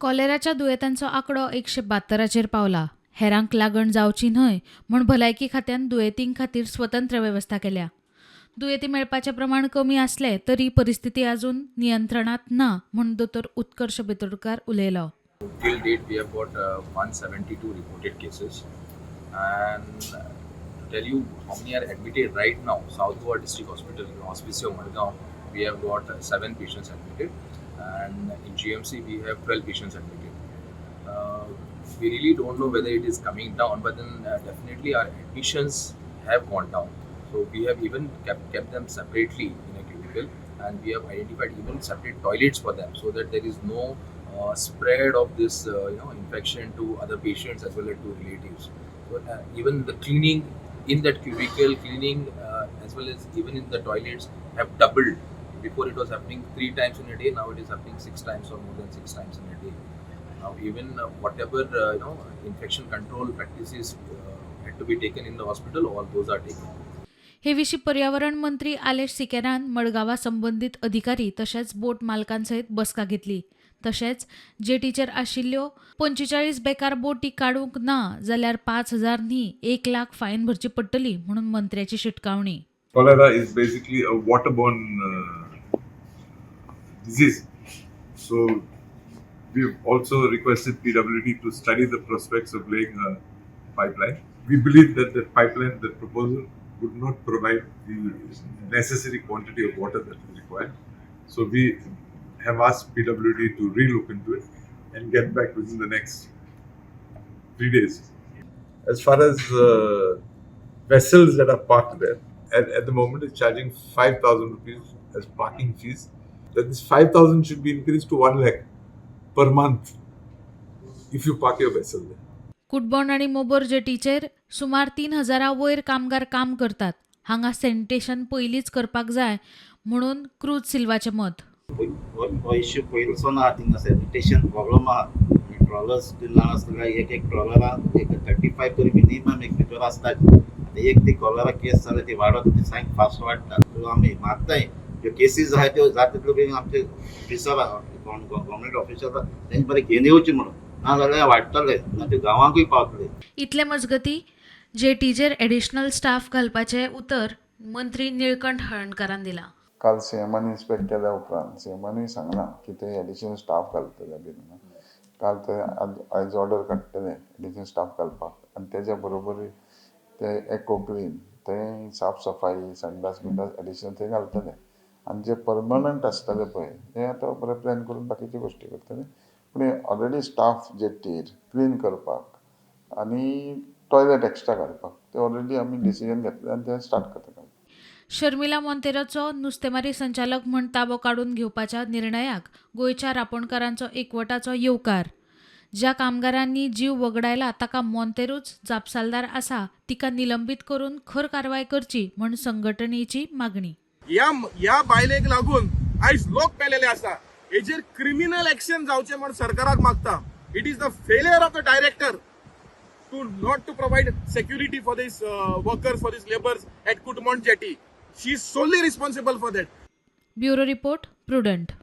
कॉलेराच्या दुयेंतांचो आंकडो 172चेर पावला. हेरांक लागण जावची न्हय म्हूण भलायकी खात्यान दुयेंतीं खातीर स्वतंत्र वेवस्था केल्या. दुयेंती मेळपाचें प्रमाण कमी आसलें तरी परिस्थिती अजून नियंत्रणांत ना म्हूण दोतोर उत्कर्ष बेतोडकार उलयलो. Till date, we have got 172 reported cases, and to tell you how many are admitted right now, South Goa District Hospital in Hospicio Margao, we have got 7 patients admitted, and in GMC we have 12 patients admitted. We really don't know whether it is coming down, but then definitely our admissions have gone down. So we have even kept them separately in a cubicle, and we have identified even separate toilets for them so that there is no spread of this infection to other patients as well as to relatives. So even the cleaning in that cubicle, cleaning as well as even in the toilets have doubled. Before it was happening 3 times in a day, now it is happening 6 times or more than 6 times in a day. Now even whatever infection control practices had to be taken in the hospital, all those are taken. हे विशीं पर्यावरण मंत्री आलेश सिकेरान मडगांवा संबंदीत अधिकारी तशेंच बोट मालकांसयत बसका घेतली. तशेंच जेटीचेर आशिल्ल्यो 45 बेकार बोटी काडूंक ना जाल्यार 5,000 न्ही 1 लाख फायन भरची पडटली म्हणून मंत्र्याची शिटकावणी. Cholera is basically a waterborne disease. So we've also requested PWD to study the prospects of laying a pipeline. We believe that the pipeline, the proposal, would not provide the necessary quantity of water that is required. So we have asked PWD to relook into it and get back within the next 3 days. As far as vessels that are parked there, at the moment is charging 5,000 rupees as parking fees. That this 5,000 should be increased to 1 lakh per month if you park your vessel there. Cutbona आनी मोबोर जेटीचेर सुमार 3,000 वयर कामगार काम करतात. हांगा sanitation पयलींच करपाक जाय म्हणून क्रूज सिल्वाचें मत. हो इश्यू पयलींचो ना. थिंगा सॅनिटेशन प्रॉब्लम आहा. ट्रॉलर्स ना आसल्यार एक एक ट्रॉलरान एक 35 तरी मिनिमम एक भितर आसता. आतां एक ती कॉलरा केस जाल्या, ती वाडत, ती सामकी फास्ट वाडटा. सो आमी मागताय, ज्यो केसीस आहाय त्यो जाता तितल्यो बेगीन आमचे ऑफिसर आहा, कोण गव्हर्मेंट ऑफिसर आहा, तेंचे बरें घेवन येवचें म्हणून. ना जाल्यार वाडटले ना, ते गांवांकूय पावतले. इतले मजगती जेटीचेर एडिशनल स्टाफ घालपाचें उतर मंत्री निळकंठ हळर्णकारान दिलां. काल सीएमान इन्स्पेक्ट केल्या उपरांत सीएमानूय सांगलां की ते एडिशनल स्टाफ घालतले बीन म्हणून. काल ते आयज ऑर्डर काडटले एडिशनल स्टाफ घालपाक आनी तेज्या बरोबर ते एको क्लीन, ते साफ सफाई, संडास बिंडास एडिशनल ते घालतले आनी जे परमनंट आसतले पळय ते आतां बरें प्लॅन करून बाकीच्यो गोश्टी करतले. पूण ऑलरेडी स्टाफ जेटीर क्लीन करपाक आनी टॉयलेट एक्स्ट्रा घालपाक ते ऑलरेडी आमी डिसिजन घेतले आनी ते स्टार्ट करता. शर्मिला मोंतेरोचो नुस्तेमारी संचालक म्हूण ताबो काडून घेवपाच्या निर्णयाक गोंयच्या रापोणकारांचो एकवटाचो येवकार. ज्या कामगारांनी जीव वगडायला ताका मोंतेरूच जापसालदार आसा, तिका निलंबीत करून खर कारवाय करची म्हूण संघटनेची मागणी. ह्या बायलेक लागून आयज लोक पेलेले आसा. हेजेर क्रिमिनल एक्शन जावचें म्हूण सरकाराक मागता. It is the failure of the director to not to provide security for this workers, for this labours at Cutbona jetty. She is solely responsible for that. Bureau report, Prudent.